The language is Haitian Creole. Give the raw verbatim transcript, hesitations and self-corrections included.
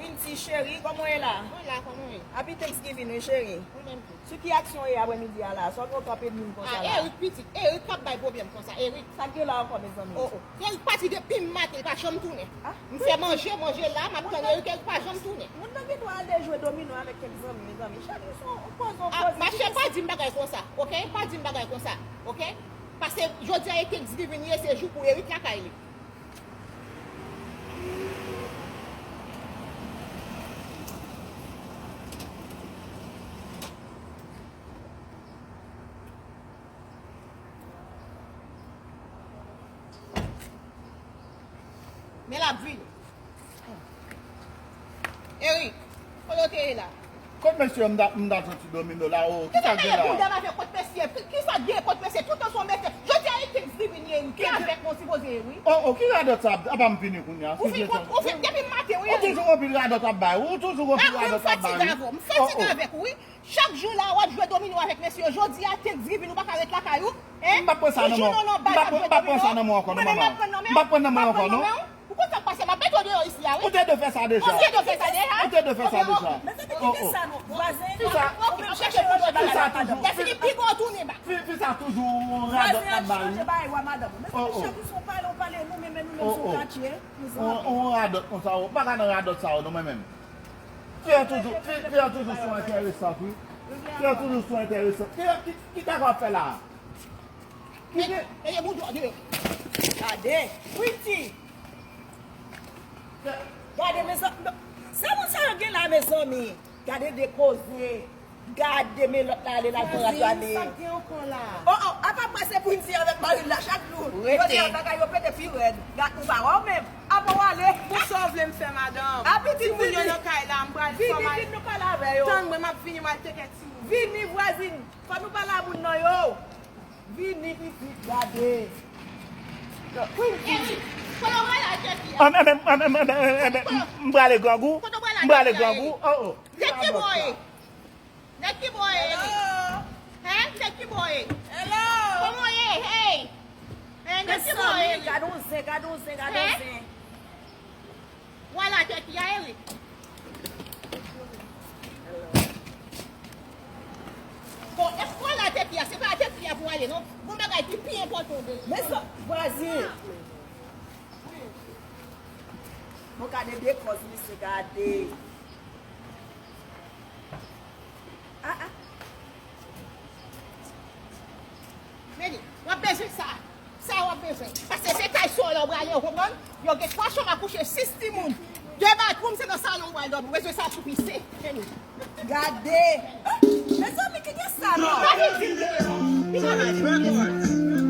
Windy, cheri, kòman w ye la? Mwen la, kòman w ye? Happy Thanksgiving, wi, cheri. Ou menm tou. Sou ki aksyon w ye aprèmidi a la? Sa w gen w kanpe di m konsa la? Ah, Eric, pitit. Eric k ap bay pwoblèm konsa, Eric. Sa k gen la ankò, mezanmi? Oh, oh. Eric pati depi maten, li pa janm tounen. Ah, m fè manje, manje la, m ap tann Eric, Eric pa janm tounen. Moun nan gen dwa al jwe domino avèk kèk zanmi, mezanmi. Chak jou se yon koze, yon koze. Ah, machè, pa di m bagay konsa, oke? Pa di m bagay konsa, oke? Paske jodi a e Thanksgiving ye, se jou pou Eric lakay li. Men l ap vini. Eric, kote w te ye la? Kot mesye yo m ta, m ta soti domino la, o, kisa k gen la? Kisa k gen la? Kot mesye? Kisa k gen kot mesye? Toutan se yon mesye. Jodi a e Thanksgiving ye, ki avèk mwen sipoze ye, wi. O, o, ki radòt sa? Apa m vini kounye a? Ou vin kont, ou vin depi maten, wi. Ou toujou gon pil radòt ap bay. Ou toujou gon pil radòt ap bay, wi. M fatige avè w, m fatige avèk ou, wi. Chak jou la, w ap jwe domino avèk mesye yo. Jodi a, Thanksgiving, ou pa ka ret lakay ou? Hein? M p ap pran sa nan men w. M p ap pran, m p ap pran sa nan men w ankò, non, manman. M p ap pran nan men w ankò, non. Ou konn sa k pase, m ap mete w deyò isi a, wi. Ou te dwe fè sa deja. Ou te dwe fè sa deja. Ou te dwe fè sa deja. Mezanmi, kite sa non. Vwazen, ou menm chèche pou jodi a la, madanm. Lè fini, pi gwo tounen bak. Fi, fi sa toujou yon radòt k ap bay, wi. Vwazen ap chanje bagay, wa madanm. Mezanmi, chak jou se yon pale, yon pale, nou menm, nou menm se yon katye, nou zanmi. Yon radòt konsa, ou pa ka nan radòt sa yo, non, mwen menm. Fi an toujou, fi, fi an toujou sou enteresan, wi. Fi an toujou sou enteresan. Ki, ki, ki ta ka fè la? Ki gen? Gade, Windy. Gade, mezanmi. Sa moun sa yo gen la, mezanmi. Gade de koze. Gade, men lòt la ale, l al pran rad yo ale. Sa k gen ankò la? O, o, apa m prese pou m di avèk mari l la chak jou. Yo di bagay yo pete pi rèd. Gad, ou pa wè w menm. Apa w ale? Bon, sa w vle m fè, madanm? Timoun yo nan kay la, m pral fè mal. Vini, vin nou pale avè yo. Tann mwen, m ap vini, m al teke timoun. Vini, vwazin. Fò nou pale a moun nan yo. Vini, pitit, gade. Wi, vini. Kote w pral al tèt li a? M prale grangou. M prale grangou. O, o. Tèt ki bò ye? Nèg ki bò ye? Hello. Hein? Nèg ki bò ye? Hello. Kòman w ye? Hey. Hein, nèg ki bò ye? Gade yon zen, gade yon zen, gade yon zen. Vwala tèt li a, Eric. Bon, e vwala tèt li a, se pa tèt li a pou ale, non. Gon bagay ki pi enpòtan de. Men sa, vwazin. Bon, gade de kòz, mesye, gade. Ah, ah. Meni, w ap bezwen sa. Sa w ap bezwen. Paske se kay sou la w prale, w konprann? Yo gen twa chanm a kouche, sis timoun. De bathroom, se nan salon w pral dòmi. Ou bezwen sa pou pise. Meni. Gade. Ah, mezanmi, kite sa non. Pa vin di m kite sa.